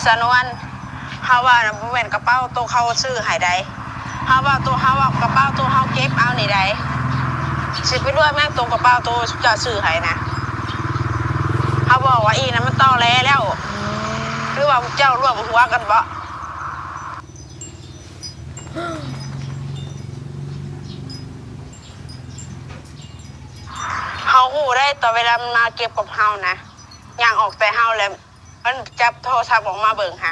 ສະນວນ ເຮົາວ່ານະ ບໍ່ແມ່ນກະເປົາໂຕເຂົາຊື້ໃຫ້ໃດ ເຮົາວ່າໂຕເຮົາ ເອົາກະເປົາໂຕເຮົາເກັບເອົານີ້ໃດ ຊິໄປລວຍແມ່ນໂຕກະເປົາໂຕເຈົ້າຊື້ໃຫ້ນະ ເຮົາບອກວ່າອີ່ນະມັນຕໍແຫຼແລ້ວ ຫຼືວ່າພວກເຈົ້າລວມຫົວກັນບໍ? ເຮົາຮູ້ໄດ໋ ຕອນເວລາມັນມາເກັບກັບເຮົານະ ຍ່າງອອກແຕ່ເຮົາແລ້ວ ມັນຈັບໂທລະສັບອອກມາເບິ່ງຫາ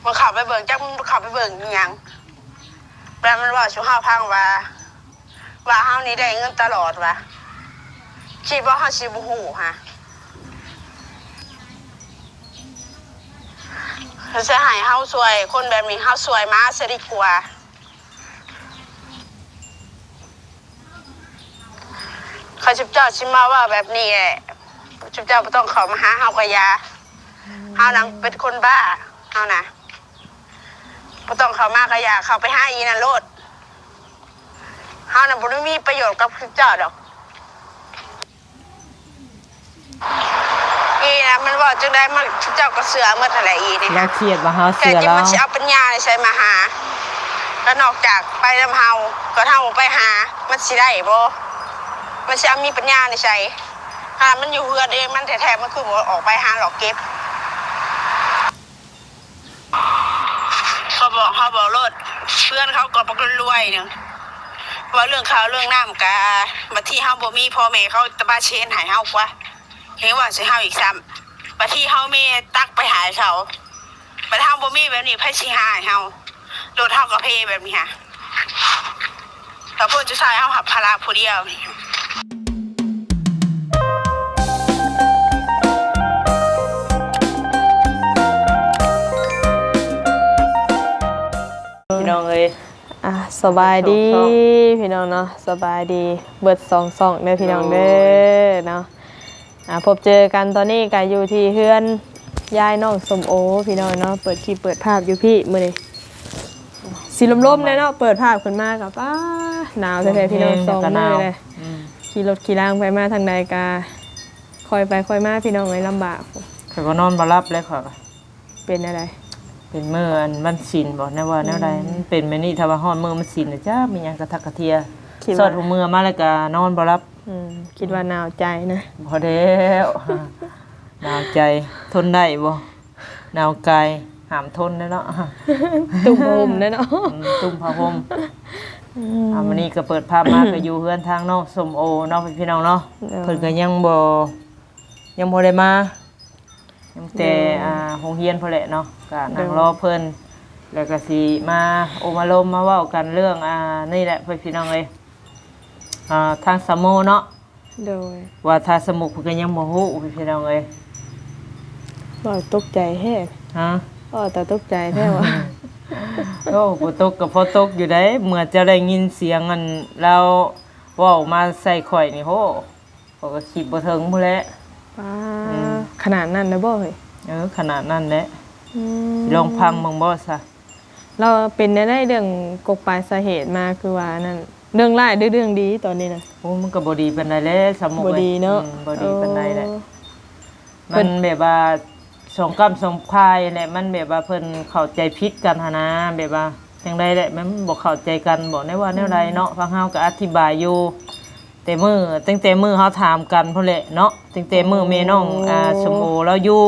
ມັນເຂົ້າໄປເບິ່ງ ຈັກມັນເຂົ້າໄປເບິ່ງອີ່ຫຍັງ ແລ້ວມັນເວົ້າສູ່ເຮົາຟັງວ່າ ວ່າເຮົານີ້ໄດ້ເງິນຕະຫຼອດວ່າ ຄິດວ່າເຮົາຊິບໍ່ຮູ້ຫາ ຊິໃຫ້ເຮົາຊ່ວຍຄົນແບບນີ້ ເຮົາຊ່ວຍໝາຊະດີກວ່າ. ຄັນຊຸມເຈົ້າຊິມາເວົ້າແບບນີ້ແຫຼະ ຊຸມເຈົ້າບໍ່ຕ້ອງເຂົ້າມາຫາເຮົາກະຢ່າ ເຮົານະເປັນຄົນບ້າ ເຮົານະ ບໍ່ຕ້ອງເຂົ້າມາກະຢ່າ ເຂົ້າໄປຫາອີ່ນັ້ນໂລດ ເຮົານະບໍ່ໄດ້ມີປະໂຫຍດກັບຊຸມເຈົ້າດອກ. ອີ່ນະມັນເວົ້າຈັ່ງໃດ ມັນ ເຈົ້າກະເຊື່ອໝົດຫັ້ນແຫຼະ ອີ່ນີ້ ລາວຄຽດວ່າເຮົາເຊື່ອລາວ ແທ້ຈິງມັນຊິເອົາປັນຍາໃສມາຫາ ກະນອກຈາກໄປນຳເຮົາ ກະເຮົາບໍ່ໄປຫາ ມັນຊິໄດ້ບໍ່? ມັນຊິເອົາມີປັນຍາໃສ ຂະໜາດມັນຢູ່ເຮືອນເອງມັນແທ້ໆ ມັນຄືບໍ່ອອກໄປຫາຫຼອກເກັບ? ເຂົາບອກ ເຮົາບອກໂລດ ເພື່ອນເຂົາກະບັກລວຍໜຶ່ງ ເວົ້າເລື່ອງເຂົ້າເລື່ອງນ້ຳກະ ບາງທີເຮົາບໍ່ມີ ພໍ່ແມ່ເຂົາຕະບາເຊນໃຫ້ເຮົາກວ່າ ແຮງເວົ້າໃສ່ເຮົາອີກຊ້ຳ ບາງທີເຮົາມີຕັກໄປໃຫ້ເຂົາ ບາດເຮົາບໍ່ມີແບບນີ້ ໃຜຊິຫາໃຫ້ເຮົາ? ໂລດເຮົາກະເພແບບນີ້ຫາ ແລ້ວຄົນສຸດທ້າຍເຮົາຮັບພາລະຜູ້ດຽວ. ພີ່ນ້ອງເອີຍ ອ່າ ສະບາຍດີ ພີ່ນ້ອງເນາະ ສະບາຍດີເບິດສອງຊ່ອງເດີພີ່ນ້ອງເດີເນາະ. ອ່າ ພົບເຈີກັນຕອນນີ້ກະຢູ່ທີ່ເຮືອນຍາຍນ້ອງສົມໂອ ພີ່ນ້ອງເນາະ ເປີດຄລິບເປີດພາບຢູ່ພີ້ມື້ນີ້ ຊິລົມໆແດ່ເນາະ ເປີດພາບຂຶ້ນມາກະ ປ້າ ໜາວແທ້ໆ ພີ່ນ້ອງ ສອງມື້ແລ້ວ ຂີ່ລົດຂີ່ລາງໄປມາທາງໃດກະ ຄ່ອຍໄປຄ່ອຍມາ ພີ່ນ້ອງເອີຍ ລຳບາກ ຂ້ອຍກະນອນບໍ່ຫຼັບແລ້ວ ຂ້ອຍກະ ເປັນແນວໃດ? ເປັນມື້ອັນວັນສິນບໍ ແນວວ່າແນວໃດ ມັນເປັນແບບນີ້ ຖ້າວ່າຮອດມື້ວັນສິນນະ ຈັກມີຫຍັງກະທັກກະເທຍ ສອດຫົວເມືອມາແລ້ວກະນອນບໍ່ຫຼັບ ອືມ ຄິດວ່າໜາວໃຈນະ ບໍ່ແລ້ວ ໜາວໃຈ ທົນໄດ້ບໍ່? ໜາວກາຍ ຫ້າມທົນແດ່ເນາະ ຕຸ້ມຜ້າຫົ່ມແດ່ເນາະ ອືມ ຕຸ້ມຜ້າຫົ່ມ ອືມ ອ່າ ມື້ນີ້ກະເປີດພາບມາ ກະຢູ່ເຮືອນທາງນ້ອງສົມໂອເນາະ ພີ່ນ້ອງເນາະ ເພິ່ນກະຍັງບໍ່ ຍັງບໍ່ໄດ້ມາ ຍັງແຕ່ ໂດຍ ອ່າ ໂຮງຮຽນພຸ້ນແຫຼະເນາະ ກະນັ່ງ ໂດຍ ລໍເພິ່ນ ແລ້ວກະຊິມາໂອ້ມາລົມມາເວົ້າກັນເລື່ອງ ອ່າ ນີ້ແຫຼະ ພີ່ນ້ອງເອີຍ ອ່າ ທາງສາວໂມເນາະ ໂດຍ ວ່າທາງສາວໂມເພິ່ນກະຍັງບໍ່ຮູ້ ພີ່ນ້ອງເອີຍ ເວົ້າຕົກໃຈແທ້ ຮະ ເວົ້າຕາຕົກໃຈແທ້ວ່າ ໂອ້ ບໍ່ຕົກກະພໍຕົກຢູ່ໃດ ເມື່ອເຈົ້າໄດ້ຍິນສຽງອັນລາວເວົ້າມາໃສ່ຂ້ອຍນີ້ ໂຫ ຂ້ອຍກະຄິດບໍ່ເຖິງພຸ້ນແຫຼະ ປ້າ ອືມ ຂະໜາດນັ້ນເລີຍບໍເຮີ້ຍ? ເອີ ຂະໜາດນັ້ນແຫຼະ ອືມ ຊິລອງຟັງເບິ່ງບໍຊະ ລາວເປັນແນວໃດ ເລື່ອງກົກປາຍສາເຫດມາ ຄືວ່າອັນນັ້ນ ເລື່ອງຮ້າຍຫຼືເລື່ອງດີຕອນນີ້ນະ? ໂອ້ ມັນກະບໍ່ດີປານໃດແຫຼະ ສາວມຸກ ບໍ່ດີເນາະ ອືມ ບໍ່ດີປານໃດແຫຼະ ໂອ້ ມັນແບບວ່າສອງກ້ຳສອງຝ່າຍແຫຼະ ມັນແບບວ່າເພິ່ນເຂົ້າໃຈຜິດກັນຫັ້ນນະ ແບບວ່າຈັ່ງໃດແຫຼະ ມັນບໍ່ເຂົ້າໃຈກັນບໍ ແນວວ່າແນວໃດເນາະ ອືມ ທາງເຮົາກະອະທິບາຍຢູ່ ແຕ່ມື້ ຕັ້ງແຕ່ມື້ເຮົາຖາມກັນພຸ້ນແຫຼະເນາະ ຕັ້ງແຕ່ມື້ແມ່ນ້ອງ ໂອ້ ອ່າ ສົມໂອລາວຢູ່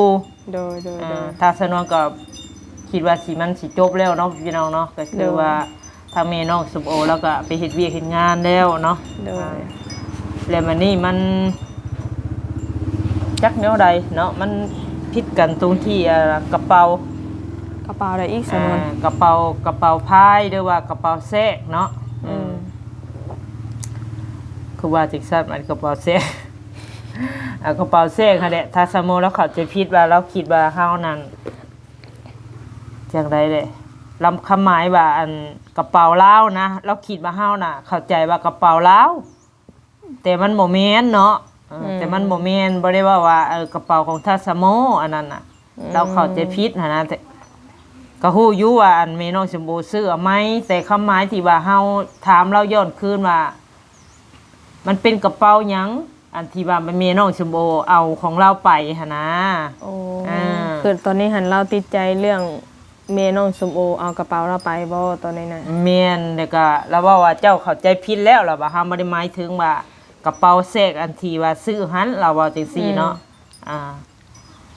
ໂດຍ ໂດຍ ອ່າ ໂດຍ ທາງສາວນວນກະຄິດວ່າຊິ ມັນຊິຈົບແລ້ວເນາະ ພີ່ນ້ອງເນາະ ກະຄື ໂດຍ ວ່າທາງແມ່ນ້ອງສົມໂອລາວກະໄປເຮັດວຽກເຮັດງານແລ້ວເນາະ ໂດຍ ອ່າ ແລ້ວບາດນີ້ມັນ ຈັກແນວໃດເນາະ ມັນຜິດກັນຕົງທີ່ ອ່າ ກະເປົາ ກະເປົາໃດອີກ ສາວນວນ? ອ່າ ກະເປົາ ກະເປົາພາຍ ຫຼືວ່າກະເປົາແຊກເນາະ ອືມ ອືມ ຄືວ່າຈັ່ງຊັ້ນ ອັນກະເປົາແຊກ ອ່າ ກະເປົາແຊກຫັ້ນແຫຼະ ທາງສາວໂມລາວເຂົ້າໃຈຜິດວ່າ ລາວຄິດວ່າເຮົານັ້ນ ຈັ່ງໃດແຫຼະ ລຳຄວາມໝາຍວ່າ ອັນກະເປົາລາວນະ ລາວຄິດວ່າເຮົານະ ເຂົ້າໃຈວ່າກະເປົາລາວ ແຕ່ມັນບໍ່ແມ່ນເນາະ ເອີ ອືມ ແຕ່ມັນບໍ່ແມ່ນ ບໍ່ໄດ້ເວົ້າວ່າ ເອີ ກະເປົາຂອງທາດສະໂມ ອັນນັ້ນນະ ອືມ ລາວເຂົ້າໃຈຜິດຫັ້ນນະ ແຕ່ກະຮູ້ຢູ່ວ່າ ອັນແມ່ນ້ອງຊົມພູຊື້ເອົາໃໝ່ ແຕ່ຄວາມໝາຍທີ່ວ່າເຮົາຖາມລາວຍ້ອນຄືນວ່າ ມັນເປັນກະເປົາຫຍັງ ອັນທີ່ວ່າແມ່ນ້ອງຊົມພູເອົາຂອງລາວໄປຫັ້ນນະ ໂອ້ ອ່າ ຕອນນີ້ຫັ້ນລາວຕິດໃຈເລື່ອງແມ່ນ້ອງສົມໂອເອົາກະເປົາລາວໄປບໍ່ຕອນນີ້ນະ? ແມ່ນ ແລ້ວກະລາວເວົ້າວ່າເຈົ້າເຂົ້າໃຈຜິດແລ້ວ ລາວວ່າເຮົາບໍ່ໄດ້ໝາຍເຖິງວ່າກະເປົາແຊກອັນທີ່ວ່າຊື້ຫັ້ນ ລາວເວົ້າຈັ່ງຊີ້ເນາະ. ອືມ ອ່າ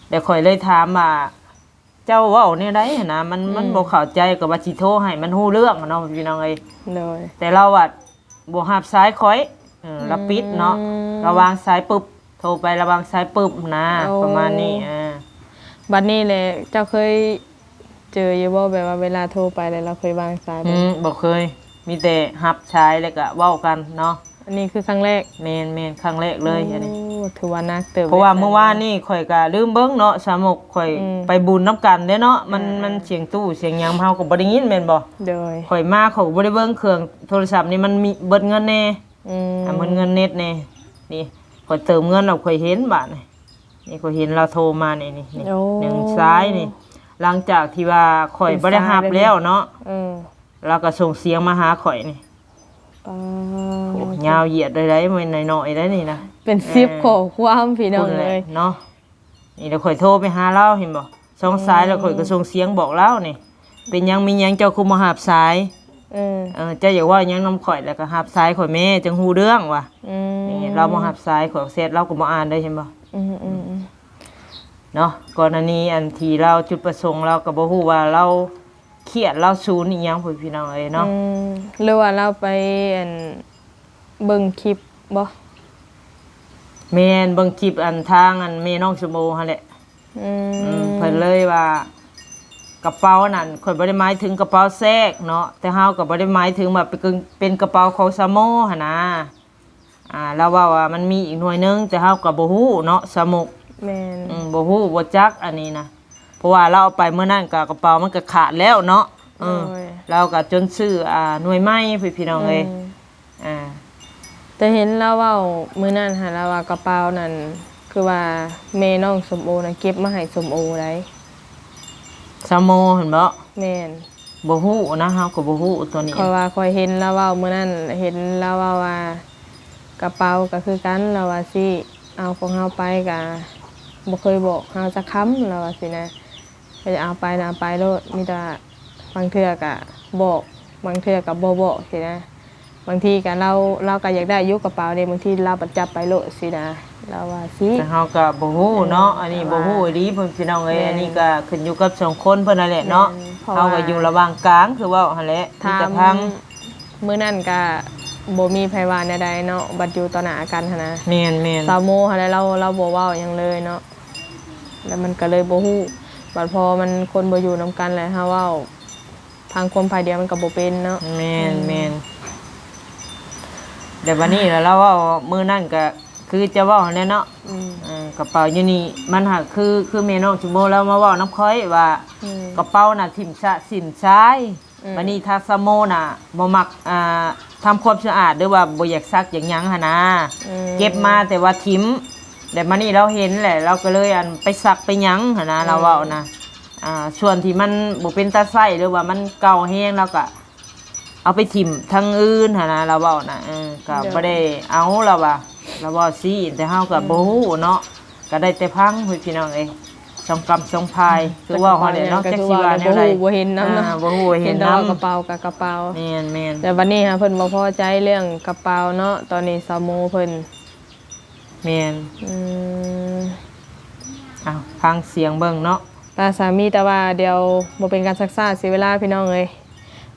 ແລ້ວຂ້ອຍເລີຍຖາມວ່າ ເຈົ້າເວົ້າແນວໃດຫັ້ນນະ ມັນ ອືມ ມັນບໍ່ເຂົ້າໃຈ ກໍວ່າຊິໂທໃຫ້ມັນຮູ້ເລື່ອງເນາະ ພີ່ນ້ອງເອີຍ. ໂດຍ ແຕ່ລາວວ່າບໍ່ຮັບສາຍຂ້ອຍ ເອີ ອືມ ລາວປິດເນາະ ລາວວາງສາຍປຶບ ໂທໄປລາວວາງສາຍປຶບນະ ໂອ້ ປະມານນີ້. ເອີ ບັດນີ້ແຫຼະ ເຈົ້າເຄີຍເຈີຢູ່ບໍ່ ແບບວ່າເວລາໂທໄປແລ້ວລາວເຄີຍວາງສາຍບໍ່? ອືມ ບໍ່ເຄີຍ ມີແຕ່ຮັບສາຍແລ້ວກະເວົ້າກັນເນາະ. ອັນນີ້ຄືຄັ້ງແລກ? ແມ່ນໆ ຄັ້ງແລກເລີຍ ໂອ້ ອັນນີ້ ຖືວ່າໜັກເຕີບ ເພາະວ່າມື້ວານນີ້ຂ້ອຍກະລືມເບິ່ງເນາະ ສາວມົກ ຂ້ອຍ ອືມ ໄປບຸນນຳກັນເດ້ເນາະ ມັນ ເອີ ມັນສຽງຕູ້ສຽງຫຍັງ ເຮົາກໍບໍ່ໄດ້ຍິນແມ່ນບໍ່? ໂດຍ ຂ້ອຍມາຂ້ອຍກໍບໍ່ໄດ້ເບິ່ງເຄື່ອງໂທລະສັບນີ້ ມັນມີເບິດເງິນແດ່ ອືມ ອາ ເບິດເງິນເນັດແດ່. ນີ້ຂ້ອຍເຕີມເງິນແລ້ວຂ້ອຍເຫັນບາດນີ້ ນີ້ຂ້ອຍເຫັນລາວໂທມານີ້ ນີ້ ນີ້ ໂອ້ ໜຶ່ງສາຍນີ້ ຫຼັງຈາກທີ່ວ່າຂ້ອຍບໍ່ໄດ້ຮັບແລ້ວເນາະ ເອີ ລາວກໍສົ່ງສຽງມາຫາຂ້ອຍນີ້ ປ້າ ໂອ້ ຍາວຢຽດເລີຍ ບໍ່ແມ່ນນ້ອຍໆເດ້ນີ້ນະ ເປັນສິບ ເອີ ຂໍ້ຄວາມ ພີ່ນ້ອງເອີຍເນາະ. ນີ້ລະຂ້ອຍໂທໄປຫາລາວ ເຫັນບໍ່ ສອງສາຍ ອືມ ແລ້ວຂ້ອຍກໍສົ່ງສຽງບອກລາວນີ້ ເປັນຫຍັງ ມີຫຍັງ ເຈົ້າຄືບໍ່ຮັບສາຍ? ເອີ ເອີ ເຈົ້າຢາກເວົ້າຫຍັງນຳຂ້ອຍ ແລ້ວກໍຮັບສາຍຂ້ອຍແມ້ ຈັ່ງຮູ້ເລື່ອງວ່າ ອືມ ນີ້ລາວບໍ່ຮັບສາຍ ຂ້ອຍແຊັດລາວກໍບໍ່ອ່ານເດ້ ເຫັນບໍ່? ອືມໆໆ ເນາະ ກໍລະນີອັນທີ່ລາວ ຈຸດປະສົງລາວກໍບໍ່ຮູ້ວ່າລາວຄຽດ ລາວສູນອີ່ຫຍັງພຸ້ນ ພີ່ນ້ອງເອີຍເນາະ. ອືມ ຫຼືວ່າລາວໄປ ອັນ ເບິ່ງຄລິບບໍ່? ແມ່ນ ເບິ່ງຄລິບ ອັນ ທາງ ອັນ ແມ່ນ້ອງສົມໂອຫັ້ນແຫຼະ. ອືມ ອືມ ເພິ່ນເລີຍວ່າ ກະເປົານັ້ນ ຂ້ອຍບໍ່ໄດ້ໝາຍເຖິງກະເປົາແຊກເນາະ ແຕ່ເຮົາກໍບໍ່ໄດ້ໝາຍເຖິງວ່າເປັນ ເປັນກະເປົາຂອງສາວໂມຫັ້ນນາ. ອ່າ ລາວເວົ້າວ່າມັນມີອີກໜ່ວຍໜຶ່ງ ແຕ່ເຮົາກໍບໍ່ຮູ້ເນາະ ສາວມົກ. ແມ່ນ ອືມ ບໍ່ຮູ້ ບໍ່ຈັກ ອັນນີ້ນະ ເພາະວ່າລາວເອົາໄປມື້ນັ້ນກໍກະເປົາມັນກໍຂາດແລ້ວເນາະ. ເອີ ໂດຍ ລາວກໍຈົນຊື້ ອ່າ ໜ່ວຍໃໝ່ ພີ່ນ້ອງເອີຍ. ອືມ ອ່າ ແຕ່ເຫັນລາວເວົ້າມື້ນັ້ນຫັ້ນ ລາວວ່າກະເປົານັ້ນ ຄືວ່າແມ່ນ້ອງສົມໂອນະເກັບມາໃຫ້ສົມໂອໃດ໋. ສາວໂມຫັ້ນບໍ? ແມ່ນ ບໍ່ຮູ້ນະ ເຮົາກໍບໍ່ຮູ້ຕົວນີ້ ເພາະວ່າຂ້ອຍເຫັນລາວເວົ້າມື້ນັ້ນ ເຫັນລາວເວົ້າວ່າ ກະເປົາກໍຄືກັນ ລາວວ່າຊີ້ ເອົາຂອງເຮົາໄປກໍບໍ່ເຄີຍບອກເຮົາຈັກຄຳ ລາວວ່າຊີ້ນະ. ເຮົາຈະເອົາໄປນະ ເອົາໄປໂລດ ມີແຕ່ວ່າບາງເທື່ອກະບອກ ບາງເທື່ອກະບໍ່ບອກຊີ້ນະ. ບາງທີກະລາວ ລາວກະຢາກໄດ້ຢູ່ກະເປົາເດ້ ບາງທີລາວບັດຈັບໄປໂລດຊີ້ນະ ລາວວ່າຊີ້. ແຕ່ເຮົາກະບໍ່ຮູ້ເນາະ ເອີ ອັນນີ້ບໍ່ຮູ້ອີ່ຫຼີ ພີ່ນ້ອງເອີຍ. ແມ່ນ ອັນນີ້ກະຂຶ້ນຢູ່ກັບສອງຄົນເພິ່ນນັ້ນແຫຼະເນາະ. ແມ່ນ ເພາະວ່າເຮົາກະຢູ່ລະຫວ່າງກາງ ຄືເວົ້າຫັ້ນແຫຼະ ມີແຕ່ຟັງ. ມື້ນັ້ນກະບໍ່ມີໃຜວ່າແນວໃດເນາະ ບັດຢູ່ຕໍ່ໜ້າກັນຫັ້ນນະ. ແມ່ນໆ ສາວໂມຫັ້ນແຫຼະ ລາວ ລາວບໍ່ເວົ້າຫຍັງເລີຍເນາະ ແລ້ວມັນກໍເລີຍບໍ່ຮູ້. ບັດພໍມັນຄົນບໍ່ຢູ່ນຳກັນແລ້ວ ເຮົາເວົ້າພັງຄວາມຝ່າຍດຽວມັນກໍບໍ່ເປັນເນາະ. ແມ່ນໆ ອືມ ແຕ່ບັດນີ້ລະລາວເວົ້າມື້ນັ້ນກໍຄືເຈົ້າເວົ້າຫັ້ນແຫຼະເນາະ. ອືມ ເອີ ກະເປົາຢູ່ນີ້ ມັນຫາກຄື ຄືແມ່ນ້ອງສາວໂມລາວມາເວົ້ານຳຂ້ອຍວ່າ ອືມ ກະເປົານະຖິ້ມຊະຖິ້ມຊາຍ. ອືມ ບັດນີ້ທາງສາວໂມນະບໍ່ມັກ ອ່າ ທຳຄວາມສະອາດ ຫຼືວ່າບໍ່ຢາກຊັກຢາກຫຍັງຫັ້ນນາ. ອືມ ເກັບມາແຕ່ວ່າຖິ້ມ ແລ້ວມານີ້ລາວເຫັນແຫຼະ ລາວກໍເລີຍ ອັນ ໄປຊັກໄປຫຍັງຫັ້ນນາ. ອືມ ລາວເວົ້ານະ ອ່າ ສ່ວນທີ່ມັນບໍ່ເປັນຕາໃຊ້ ຫຼືວ່າມັນເກົ່າແຮງ ລາວກໍເອົາໄປຖິ້ມທາງອື່ນຫັ້ນນາ ລາວເວົ້ານະ. ເອີ ກໍ ໂດຍ ບໍ່ໄດ້ເອົາ ລາວວ່າ ລາວເວົ້າຊີ້ ແຕ່ເຮົາກໍ ອືມ ບໍ່ຮູ້ເນາະ ກໍໄດ້ແຕ່ຟັງພຸ້ນ ພີ່ນ້ອງເອີຍ ສອງກຳສອງພາຍ. ອືມ ຄືເວົ້າຫັ້ນແຫຼະເນາະ ຈັກຊິວ່າແນວໃດ ບໍ່ຮູ້ບໍ່ເຫັນນຳເນາະ. ອ່າ ບໍ່ຮູ້ບໍ່ເຫັນນຳ ແຕ່ວ່າກະເປົາກະກະເປົາ. ແມ່ນໆ ແຕ່ບັດນີ້ຫາເພິ່ນບໍ່ພໍໃຈເລື່ອງກະເປົາເນາະ ຕອນນີ້ສາວໂມເພິ່ນ. ແມ່ນ ອືມ ເອົາ ຟັງສຽງເບິ່ງເນາະ. ຕາສາມີ ແຕ່ວ່າດຽວບໍ່ເປັນການຊັກຊ້າເສຍເວລາ ພີ່ນ້ອງເອີຍ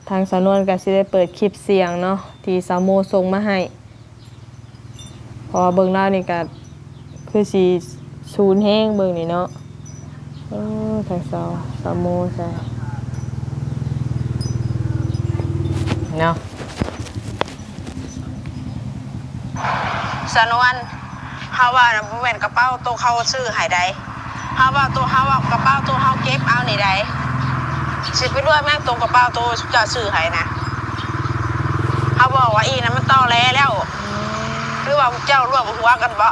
ທາງສາວນວນກໍຊິໄດ້ເປີດຄລິບສຽງເນາະ ທີ່ສາວໂມສົ່ງມາໃຫ້ ເພາະວ່າເບິ່ງລາວນີ້ກໍຄືຊິສູນແຮງເບິ່ງນີ້ເນາະ. ເອີ ທາງສາວ ສາວໂມໃສ່ເນາະ. ສາວນວນ ເຮົາວ່ານະ ບໍ່ແມ່ນກະເປົາໂຕເຂົາຊື້ໃຫ້ໃດ ເຮົາວ່າໂຕ ເຮົາວ່າກະເປົາໂຕເຮົາເກັບເອົານີ້ໃດ ຊິໄປລວມແມ່ນໂຕກະເປົາໂຕເຈົ້າຊື້ໃຫ້ນະ. ເຮົາບອກວ່າອີ່ນະມັນຕໍແຫຼແລ້ວ ອືມ ຄືວ່າເຈົ້າລວມຫົວກັນບໍ?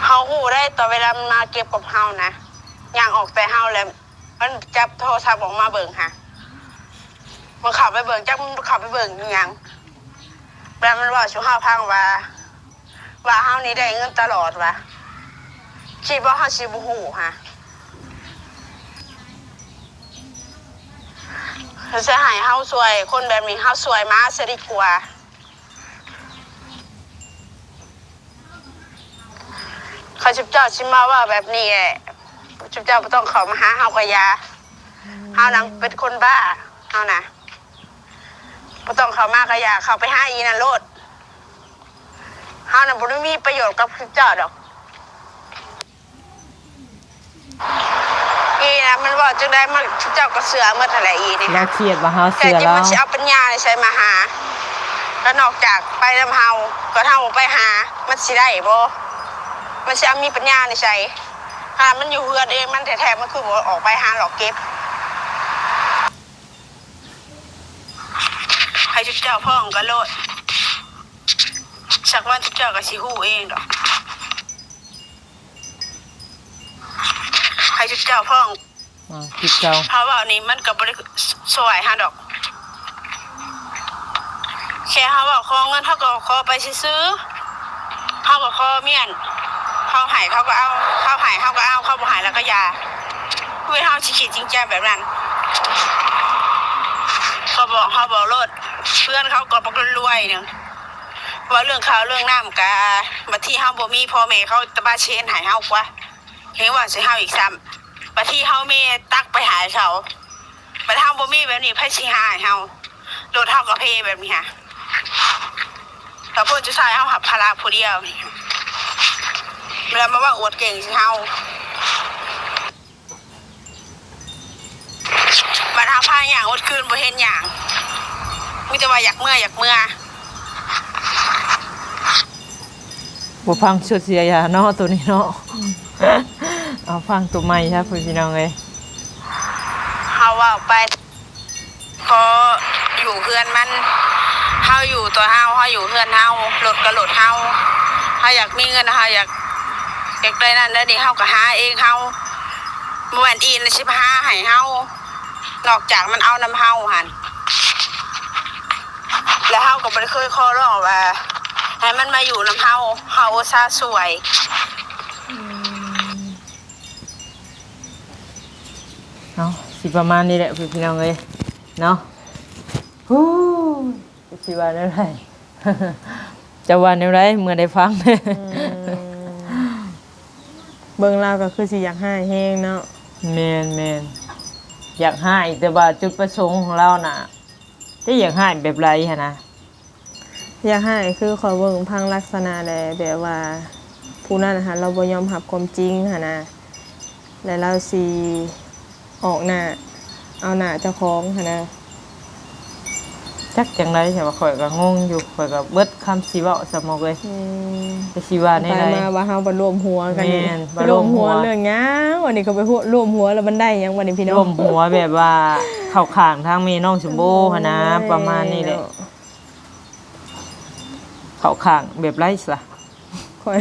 ເຮົາຮູ້ໄດ໋ ຕອນເວລາມັນມາເກັບກັບເຮົານະ ຍ່າງອອກແຕ່ເຮົາແລ້ວ ມັນຈັບໂທລະສັບອອກມາເບິ່ງຫາ ມັນເຂົ້າໄປເບິ່ງ ຈັກມັນເຂົ້າໄປເບິ່ງອີ່ຫຍັງ. ແບບມັນເວົ້າສູ່ເຮົາຟັງວ່າ ວ່າເຮົານີ້ໄດ້ເງິນຕະຫຼອດວ່າ ຄິດວ່າເຮົາຊິບໍ່ຮູ້ຫະ? ເພິ່ນຊິໃຫ້ເຮົາຊ່ວຍຄົນແບບນີ້ ເຮົາຊ່ວຍໝາຊະດີກວ່າ. ຄັນຊຸມເຈົ້າຊິມາເວົ້າແບບນີ້ແຫຼະ ຊຸມເຈົ້າບໍ່ຕ້ອງເຂົ້າມາຫາເຮົາກໍຢ່າ. ເຮົານະເປັນຄົນບ້າ ເຮົານະ ບໍ່ຕ້ອງເຂົ້າມາກໍຢ່າ ເຂົ້າໄປຫາອີ່ນັ້ນໂລດ. ເຮົານະບໍ່ໄດ້ມີປະໂຫຍດກັບເຈົ້າດອກ. ອີ່ນະມັນເວົ້າຈັ່ງໃດ ມັນ ເຈົ້າກໍເຊື່ອໝົດຫັ້ນແຫຼະ ອີ່ນີ້ ລາວຄຽດວ່າເຮົາເຊື່ອລາວ. ແທ້ຈິງມັນຊິເອົາປັນຍາໃນໃສມາຫາ? ກໍນອກຈາກໄປນຳເຮົາ ກໍເຮົາບໍ່ໄປຫາ ມັນຊິໄດ້ບໍ່? ມັນຊິເອົາມີປັນຍາໃນໃສ? ຫາມັນຢູ່ເຮືອນເອງມັນແທ້ໆ ມັນຄືບໍ່ອອກໄປຫາຫຼອກເກັບ? ໃຫ້ຊຸມເຈົ້າຟ້ອງກັນໂລດ ສັກວັນຊຸມເຈົ້າກໍຊິຮູ້ເອງດອກ. ໃຫ້ຊຸມເຈົ້າຟ້ອງ ອ່າ ຜິດເຈົ້າ ເຮົາເວົ້ານີ້ມັນກໍບໍ່ໄດ້ຊ່ວຍເຮົາດອກ. ແຄ່ເຮົາເວົ້າຂໍເງິນ ເຮົາກໍຂໍໄປຊື່ໆ ເຮົາກໍຂໍມ້ຽນ ເຂົາໃຫ້ເຮົາກໍເອົາ ເຂົາໃຫ້ເຮົາກໍເອົາ ເຂົາບໍ່ໃຫ້ລະກໍຢ່າ. ເວີຍ ເຮົາຊິຄິດຈິງຈັງແບບນັ້ນ ເຂົາບອກເຮົາເວົ້າໂລດ. ເພື່ອນເຂົາກໍບັກລວຍໜຶ່ງ ເວົ້າເລື່ອງເຂົ້າເລື່ອງນ້ຳກະ ບາງທີເຮົາບໍ່ມີ ພໍ່ແມ່ເຂົາຕະບະເຊນໃຫ້ເຮົາກວ່າ ແຮງເວົ້າໃສ່ເຮົາອີກຊ້ຳ. ບາງທີເຮົາມີຕັກໄປໃຫ້ເຂົາ ບັດເຮົາບໍ່ມີແບບນີ້ ໃຜຊິຫາໃຫ້ເຮົາ? ໂລດເຮົາກໍເພແບບນີ້ຫາ ແລ້ວຜົນສຸດທ້າຍເຮົາຮັບພາລະຜູ້ດຽວ ແລ້ວມາເວົ້າອວດເກັ່ງໃສ່ເຮົາ. ບັດເຮົາພາຍ່າງໝົດຄືນບໍ່ເຫັນຫຍັງ ມີແຕ່ວ່າຢາກເມືອ ຢາກເມືອ. ບໍ່ຟັງຊຸດເສຍຢາເນາະ ໂຕນີ້ເນາະ. ເອົາຟັງໂຕໃໝ່ຊະ ພີ່ນ້ອງເອີຍ. ເຮົາເວົ້າໄປ ພໍຢູ່ເຮືອນມັນ ເຮົາຢູ່ຕົວເຮົາ ເຮົາຢູ່ເຮືອນເຮົາ ລົດກໍລົດເຮົາ ເຮົາຢາກມີເງິນ ເຮົາຢາກ ຢາກໄດ້ນັ້ນໄດ້ນີ້ ເຮົາກໍຫາເອງເຮົາ ບໍ່ແມ່ນອີ່ນະຊິມາຫາໃຫ້ເຮົາ ນອກຈາກມັນເອົານຳເຮົາຫັ້ນ ແລ້ວເຮົາກໍບໍ່ໄດ້ເຄີຍຂໍຮ້ອງວ່າໃຫ້ມັນມາຢູ່ນຳເຮົາ ເຮົາອຸດສ່າຊ່ວຍ. ເອົາ ຊິປະມານນີ້ແຫຼະ ພີ່ນ້ອງເອີຍເນາະ. ຮູ້ ຊິວ່າແນວໃດ ຈະວ່າແນວໃດເມື່ອໄດ້ຟັງ? ອືມ ເບິ່ງລາວກໍຄືຊິຢາກຮ້າຍແຮງເນາະ. ແມ່ນໆ ຢາກຮ້າຍ ແຕ່ວ່າຈຸດປະສົງຂອງລາວນະ ຈະຢາກຮ້າຍແບບໃດຫັ້ນນະ? ຢາກຮ້າຍຄືຂ້ອຍເບິ່ງພັງລັກສະນະແລ້ວ ແບບວ່າຜູ້ນັ້ນຫັ້ນລາວບໍ່ຍອມຮັບຄວາມຈິງຫັ້ນນະ ແລ້ວລາວຊິ ອອກໜ້າ ເອົາໜ້າເຈົ້າຂອງຫັ້ນນະ. ຈັກຈັ່ງໃດ ແຕ່ວ່າຂ້ອຍກໍງົງຢູ່ ຂ້ອຍກໍເບິດຄຳຊິເວົ້າ ສະໝອກເອີຍ. ອືມ ແຕ່ຊິວ່າແນວໃດ ໄປມາວ່າເຮົາບັດລວມຫົວກັນນີ້. ແມ່ນ ບັດລວມຫົວ ລວມຫົວເລື່ອງຫຍັງ? ວັນນີ້ກໍໄປຮວມ ລວມຫົວແລ້ວມັນໄດ້ຫຍັງບັດນີ້ ພີ່ນ້ອງ? ລວມຫົວແບບວ່າເຂົ້າຂ້າງທາງແມ່ນ້ອງຊົມພູຫັ້ນນະ. ໂອ້ຍ ປະມານນີ້ແຫຼະ ເນາະ. ເຂົ້າຂ້າງແບບໃດຊະ? ຂ້ອຍ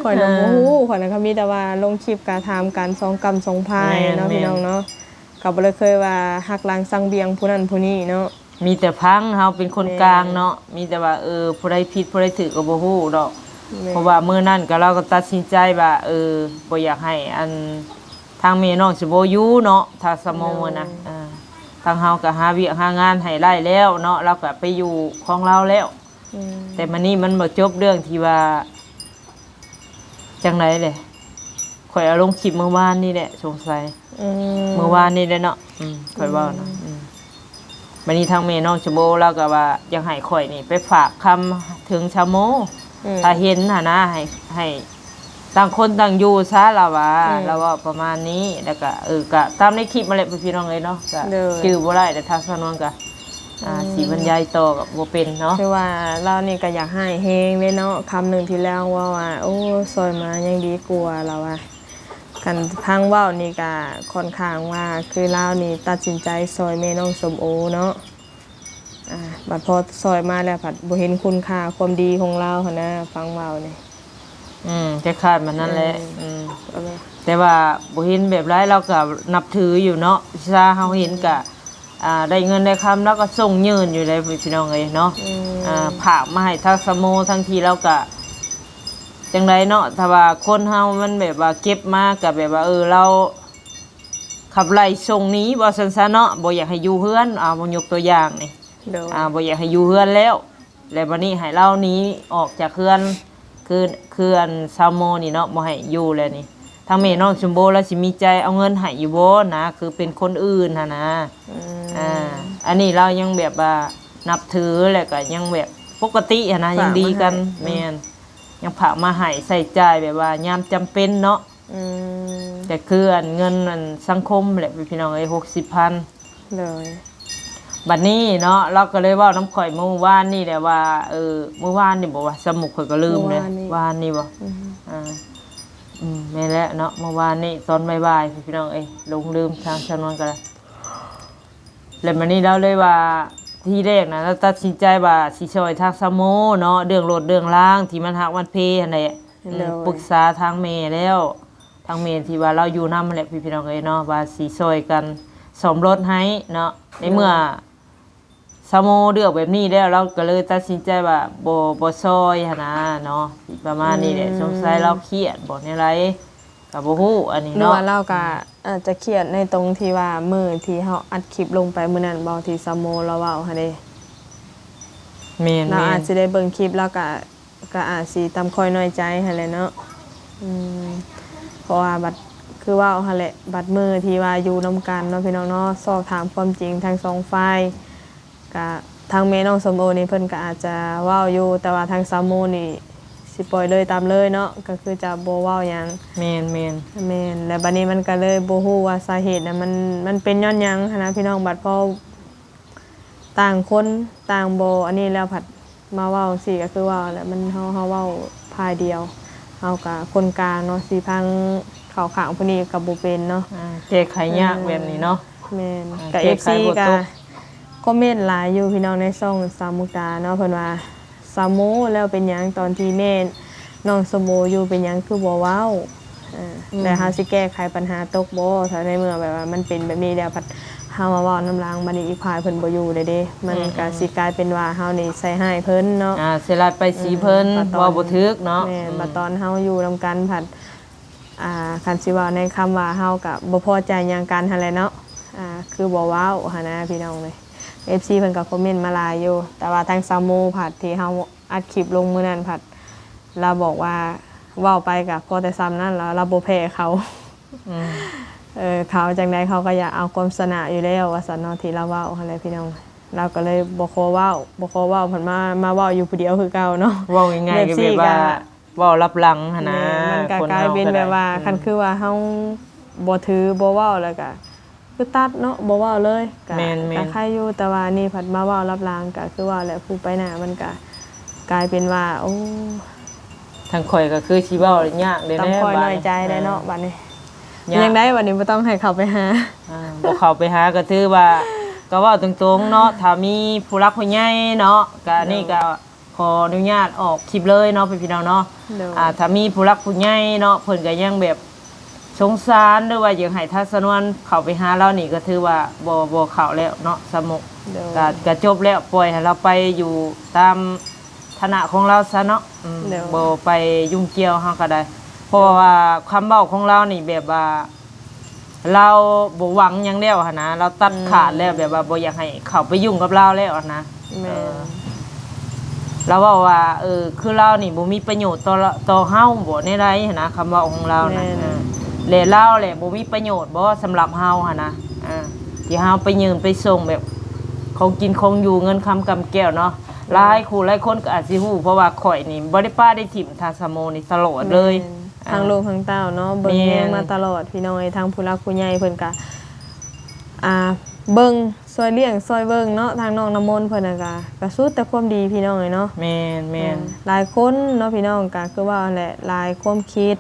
ຂ້ອຍນະ ເອີ ບໍ່ຮູ້ ຂ້ອຍນະກໍມີແຕ່ວ່າລົງຄລິບກະຖາມກັນສອງກ້ຳສອງພາຍເນາະ ແມ່ນໆ ພີ່ນ້ອງເນາະ. ກໍບໍ່ໄດ້ເຄີຍວ່າຫັກຫຼັງຊັງບຽງຜູ້ນັ້ນຜູ້ນີ້ເນາະ ມີແຕ່ຟັງ ເຮົາເປັນຄົນກາງເນາະ ແມ່ນ ມີແຕ່ວ່າ ເອີ ຜູ້ໃດຜິດຜູ້ໃດຖືກກໍບໍ່ຮູ້ດອກ ແມ່ນ ເພາະວ່າມື້ນັ້ນກໍ ລາວກໍຕັດສິນໃຈວ່າ ເອີ ບໍ່ຢາກໃຫ້ອັນ ທາງແມ່ນ້ອງຊິບໍ່ຢູ່ເນາະ ຖ້າສະໝໍມື້ນະ ໂດຍ ເອີ ທາງເຮົາກໍຫາວຽກຫາງານໃຫ້ໄດ້ແລ້ວເນາະ ລາວກໍໄປຢູ່ຂອງລາວແລ້ວ ອືມ ແຕ່ມານີ້ມັນບໍ່ຈົບເລື່ອງທີ່ວ່າ ຈັ່ງໃດແຫຼະ ຂ້ອຍເອົາລົງຄລິບມື້ວານນີ້ແຫຼະ ສົງໄສ ອືມ ມື້ວານນີ້ແຫຼະເນາະ ອືມ ຂ້ອຍເວົ້ານະ ອືມ ອືມ ບັດນີ້ທາງແມ່ນ້ອງຊະໂບລາວກໍວ່າຢາກໃຫ້ຂ້ອຍນີ້ໄປຝາກຄຳເຖິງຊາໂມ ອືມ ຖ້າເຫັນຫັ້ນນະ ໃຫ້ ໃຫ້ຕ່າງຄົນຕ່າງຢູ່ຊະ ລາວວ່າ ອືມ ລາວເວົ້າປະມານນີ້ ແລ້ວກໍ ເອີ ກໍຕາມໃນຄລິບຫັ້ນແຫຼະ ພີ່ນ້ອງເອີຍເນາະ ກໍ ໂດຍ ຈື່ບໍ່ໄດ້ ແຕ່ທາງສາວນວນກໍ ອ່າ ອືມ ຊິບັນຍາຍຕໍ່ກໍບໍ່ເປັນເນາະ ຄືວ່າລາວນີ້ກໍຢາກຮ້າຍແຮງເດ້ເນາະ ຄຳໜຶ່ງທີ່ລາວເວົ້າວ່າ ໂອ້ ຊ່ອຍມາຍັງດີກວ່າ ລາວວ່າ ຄັນຟັງເວົ້ານີ້ກະຂ້ອນຂ້າງວ່າ ຄືລາວນີ້ຕັດສິນໃຈຊ່ອຍແມ່ນ້ອງສົ້ມໂອເນາະ ອາ ບັດພໍຊ່ອຍມາແລ້ວພັດບໍ່ເຫັນຄຸນຄ່າຄວາມດີຂອງລາວຫັ້ນນະ ຟັງເວົ້ານີ້ ອືມ ຄ້າຍໆແບບນັ້ນແຫຼະ ເອີ ອືມ ແຕ່ວ່າບໍ່ເຫັນແບບໃດ ລາວກະນັບຖືຢູ່ເນາະ ຊາເຮົາເຫັນກະ ອືມ ອ່າ ໄດ້ເງິນໄດ້ຄຳ ລາວກໍສົ່ງຍື່ນຢູ່ເດ້ພີ່ນ້ອງເອີຍເນາະ. ອືມ ອ່າ ຝາກມາໃຫ້ທາງສາວໂມ ທັງທີ່ລາວກະຈັ່ງໃດເນາະ ຖ້າວ່າຄົນເຮົາມັນແບບວ່າເກັບມາກໍແບບວ່າ ເອີ ລາວຂັບໄລ່ສົ່ງໜີ ວ່າຊັ້ນຊະເນາະ ບໍ່ຢາກໃຫ້ຢູ່ເຮືອນ. ເອົາ ຍົກຕົວຢ່າງນີ້ ໂດຍ ອ່າ ບໍ່ຢາກໃຫ້ຢູ່ເຮືອນແລ້ວ ແລ້ວບັດນີ້ໃຫ້ລາວໜີອອກຈາກເຮືອນ ຄື ຄືອັນຊາວໂມນີ້ເນາະ ບໍ່ໃຫ້ຢູ່ແລ້ວນີ້ ທາງແມ່ນ້ອງຊົມໂບລາວຊິມີໃຈເອົາເງິນໃຫ້ຢູ່ບໍ່ນະ ຄືເປັນຄົນອື່ນຫັ້ນນະ. ອືມ ອ່າ ອັນນີ້ລາວຍັງແບບວ່ານັບຖື ແລ້ວກໍຍັງແບບປົກກະຕິຫັ້ນນະ ຝາກມາໃຫ້ ຍັງດີກັນ. ອືມ ແມ່ນ ຍັງຝາກມາໃຫ້ໃຊ້ຈ່າຍແບບວ່າຍາມຈຳເປັນເນາະ. ອືມ ກໍຄືອັນເງິນອັນສັງຄົມແຫຼະພີ່ນ້ອງເອີຍ ຫົກສິບພັນ. ໂດຍ ບັດນີ້ເນາະ ລາວກໍເລີຍເວົ້ານຳຂ້ອຍມື້ວານນີ້ແຫຼະວ່າ ເອີ ມື້ວານນີ້ບໍວ່າ ສາວໂມ ຂ້ອຍກໍລືມເດ້ ມື້ວານນີ້ ວານນີ້ບໍ? ອືມ ອ່າ ອືມ ແມ່ນແຫຼະເນາະ ມື້ວານນີ້ຕອນບ່າຍໆ ພີ່ນ້ອງເອີຍ ຫຼົງລືມ ທາງຊາວນວນກໍໄດ້. ແລ້ວບັດນີ້ລາວເລີຍວ່າ ທີແລກນະ ລາວຕັດສິນໃຈວ່າຊິຊ່ອຍທາງສາວໂມເນາະ ເລື່ອງລົດເລື່ອງລາງທີ່ມັນຫັກມັນເພຫັ້ນແຫຼະ. ໂດຍ ອືມ ປຶກສາທາງແມ່ແລ້ວ ທາງແມ່ທີ່ວ່າລາວຢູ່ນຳຫັ້ນແຫຼະ ພີ່ນ້ອງເອີຍເນາະ ວ່າຊິຊ່ອຍກັນສ້ອມລົດໃຫ້ເນາະ. ໃນເມື່ອ ໂດຍ ສາວໂມເລືອກແບບນີ້ແລ້ວ ລາວກໍເລີຍຕັດສິນໃຈວ່າບໍ່ ບໍ່ຊ່ອຍຫັ້ນນະເນາະ ປະມານນີ້ແຫຼະ. ອືມ ສົງໄສລາວຄຽດບໍ ແນວໃດກໍບໍ່ຮູ້ອັນນີ້ເນາະ ຫຼືວ່າລາວກໍ ອືມ ອາດຈະຄຽດໃນຕົງທີ່ວ່າມື້ທີ່ເຮົາອັດຄລິບລົງໄປມື້ນັ້ນບໍ ທີ່ສາວໂມລາວເວົ້າຫັ້ນເດ້. ແມ່ນໆ ລາວອາດຊິໄດ້ເບິ່ງຄລິບ ລາວກໍ ກໍອາດຊິຕ່ຳຄ່ອຍນ້ອຍໃຈຫັ້ນແຫຼະເນາະ. ອືມ ເພາະວ່າບັດ ຄືເວົ້າຫັ້ນແຫຼະ ບັດມື້ທີ່ວ່າຢູ່ນຳກັນເນາະ ພີ່ນ້ອງເນາະ ຊອກຖາມຄວາມຈິງທັງສອງຝ່າຍ ກະທາງແມ່ນ້ອງສົ້ມໂອນີ້ເພິ່ນກໍອາດຈະເວົ້າຢູ່ ແຕ່ວ່າທາງສາວໂມນີ້ຊິປ່ອຍເລີຍຕາມເລີຍເນາະ ກໍຄືຈະບໍ່ເວົ້າຫຍັງ. ແມ່ນໆ ແມ່ນ ແລ້ວບັດນີ້ມັນກໍເລີຍບໍ່ຮູ້ວ່າສາເຫດນະ ມັນ ມັນເປັນຍ້ອນຫຍັງຫັ້ນນະ ພີ່ນ້ອງ. ບັດພໍ ຕ່າງຄົນຕ່າງບໍ່ອັນນີ້ແລ້ວ ພັດມາເວົ້າຈັ່ງຊີ້ ກໍຄືວ່າແຫຼະ ມັນ ເຮົາ ເຮົາເວົ້າຝ່າຍດຽວ ເຮົາກໍຄົນກາງເນາະ ຊິພັງເຂົ້າຂ້າງຜູ້ນີ້ກໍບໍ່ເປັນເນາະ. ອ່າ ແກ້ໄຂຍາກ ເອີ ແບບນີ້ເນາະ. ແມ່ນ ອ່າ ກໍ ແກ້ໄຂ ເອັຟຊີ ບໍ່ຕົກ ກໍຄອມເມັນຫຼາຍຢູ່ ພີ່ນ້ອງ ໃນຊ່ອງສາວມຸກດາເນາະ ເພິ່ນວ່າ ສາວໂມ ແລ້ວເປັນຫຍັງຕອນທີ່ແມ່ນ້ອງສົ້ມໂອຢູ່ ເປັນຫຍັງຄືບໍ່ເວົ້າ? ເອີ ອືມ ແລ້ວເຮົາຊິແກ້ໄຂບັນຫາຕົກບໍ່ ຖ້າໃນເມື່ອແບບວ່າມັນເປັນແບບນີ້ແລ້ວ ພັດເຮົາມາເວົ້ານຳຫຼັງ ບັດນີ້ອີກຝ່າຍເພິ່ນບໍ່ຢູ່ແລ້ວເດ້ ມັນ ອືມ ກໍ ອືມ ຊິກາຍເປັນວ່າເຮົານີ້ໃສ່ຮ້າຍເພິ່ນເນາະ. ອ່າ ເສຍຫຼາຍໄປສີເພິ່ນ ອືມ ເວົ້າບໍ່ຖືກເນາະ. ແມ່ນ ອືມ ບັດຕອນເຮົາຢູ່ນຳກັນ ພັດ ອ່າ ຄັນຊິເວົ້າໃນຄຳວ່າເຮົາກໍບໍ່ພໍໃຈຫຍັງກັນຫັ້ນແຫຼະເນາະ ອ່າ ຄືບໍ່ເວົ້າຫັ້ນນະ ພີ່ນ້ອງເອີຍ. ເອັຟຊີ ເພິ່ນກໍຄອມເມັນມາຫຼາຍຢູ່ ແຕ່ວ່າທາງສາວໂມ ພັດທີ່ເຮົາອັດຄລິບລົງມື້ນັ້ນ ພັດລາວບອກວ່າ ເວົ້າໄປກໍພໍແຕ່ສ່ຳນັ້ນ ລາວ ລາວບໍ່ແພ້ເຂົາ. ອືມ ເອີ ເຂົາຈັ່ງໃດເຂົາກໍຢາກເອົາຄວາມຊະນະຢູ່ແລ້ວ ວ່າຊັ້ນເນາະ ທີ່ລາວເວົ້າຫັ້ນແຫຼະ ພີ່ນ້ອງ. ລາວກໍເລີຍບໍ່ຂໍເວົ້າ ບໍ່ຂໍເວົ້າ ພັດມາ ມາເວົ້າຢູ່ຜູ້ດຽວຄືເກົ່າເນາະ. ເວົ້າງ່າຍໆ ແບບ ກໍແບບວ່າ ວ່າ ເວົ້າລັບຫຼັງຫັ້ນນະ. ແມ່ນ ມັນກໍກາຍເປັນແບບວ່າ ຄົນເຮົາກໍໄດ້ ຄັນຄືວ່າເຮົາບໍ່ຖືບໍ່ເວົ້າ ແລ້ວກໍຄືຕັດເນາະ ບໍ່ເວົ້າເລີຍ ກໍ ແມ່ນໆ ກໍໄຄຢູ່. ແຕ່ວ່ານີ້ພັດມາເວົ້າລັບຫຼັງ ກໍຄືວ່າແຫຼະ ຜູ້ໄປໜ້າມັນກໍກາຍເປັນວ່າ ໂອ້ ທາງຂ້ອຍກໍຄືຊິເວົ້າຍາກເດ້ ຕ້ອງຄ່ອຍນ້ອຍໃຈແຫຼະເນາະ ເອີ ບັດນີ້. ຍາກ ຈັ່ງໃດບັດນີ້ ບໍ່ຕ້ອງໃຫ້ເຂົ້າໄປຫາ. ອ່າ ບໍ່ເຂົ້າໄປຫາກໍຖືວ່າ ກໍເວົ້າຕົງໆເນາະ ຖ້າມີຜູ້ຫຼັກຜູ້ໃຫຍ່ເນາະ ກໍ ໂດຍ ນີ້ກໍ ຂໍອະນຸຍາດອອກຄລິບເລີຍເນາະ ພີ່ນ້ອງເນາະ. ໂດຍ ອ່າ ຖ້າມີຜູ້ຫຼັກຜູ້ໃຫຍ່ເນາະ ເພິ່ນກໍຍັງແບບສົງສານ ຫຼືວ່າຢາກໃຫ້ທາງສາວນວນເຂົ້າໄປຫາລາວນີ້ ກໍຖືວ່າບໍ່ ບໍ່ເຂົ້າແລ້ວເນາະ ສາວໂມ. ໂດຍ ກໍ ກໍຈົບແລ້ວ ປ່ອຍໃຫ້ລາວໄປຢູ່ຕາມຖານະຂອງລາວຊະເນາະ. ອືມ ໂດຍ ບໍ່ໄປຫຍຸ້ງກ່ຽວເຮົາກໍໄດ້ ເພາະວ່າຄຳເວົ້າຂອງລາວນີ້ແບບວ່າ ລາວບໍ່ຫວັງຫຍັງແລ້ວຫັ້ນນະ ລາວຕັດຂາດແລ້ວ ອືມ ແບບວ່າບໍ່ຢາກໃຫ້ເຂົ້າໄປຫຍຸ້ງກັບລາວແລ້ວຫັ້ນນະ. ແມ່ນ ເອີ ລາວເວົ້າວ່າ ເອີ ຄືລາວນີ້ບໍ່ມີປະໂຫຍດຕໍ່ ຕໍ່ເຮົາບໍ ແນວໃດຫັ້ນນະ ຄຳເວົ້າຂອງລາວນະ. ແມ່ນ ເອີ ແລະລາວແຫຼະບໍ່ມີປະໂຫຍດບໍ ສຳລັບເຮົາຫັ້ນນະ ເອີ ທີ່ເຮົາໄປຍື່ນໄປສົ່ງແບບຂອງກິນຂອງຢູ່ ເງິນຄຳກຳແກ້ວເນາະ. ແມ່ນ ຫຼາຍຄູ່ຫຼາຍຄົນກໍອາດຊິຮູ້ ເພາະວ່າຂ້ອຍນີ້ບໍ່ໄດ້ປະໄດ້ຖິ້ມທາງສາວໂມນີ້ຕະຫຼອດເລີຍ. ແມ່ນ ອ່າ ທັງລູກທັງເຕົ້າເນາະ ເບິ່ງແຍງມາຕະຫຼອດ ພີ່ນ້ອງເອີຍ. ທາງຜູ້ຫຼັກຜູ້ໃຫຍ່ເພິ່ນກະ ອ່າ ເບິ່ງຊ່ວຍລ້ຽງຊ່ວຍເບິ່ງເນາະ ທາງນ້ອງນ້ຳມົນເພິ່ນນະກະ ກະສຸດແຕ່ຄວາມດີ ພີ່ນ້ອງເອີຍເນາະ. ແມ່ນໆ ອ່າ ຫຼາຍຄົນເນາະ ພີ່ນ້ອງ ກະຄືວ່າຫັ້ນແຫຼະ ຫຼາຍຄວາມຄິດ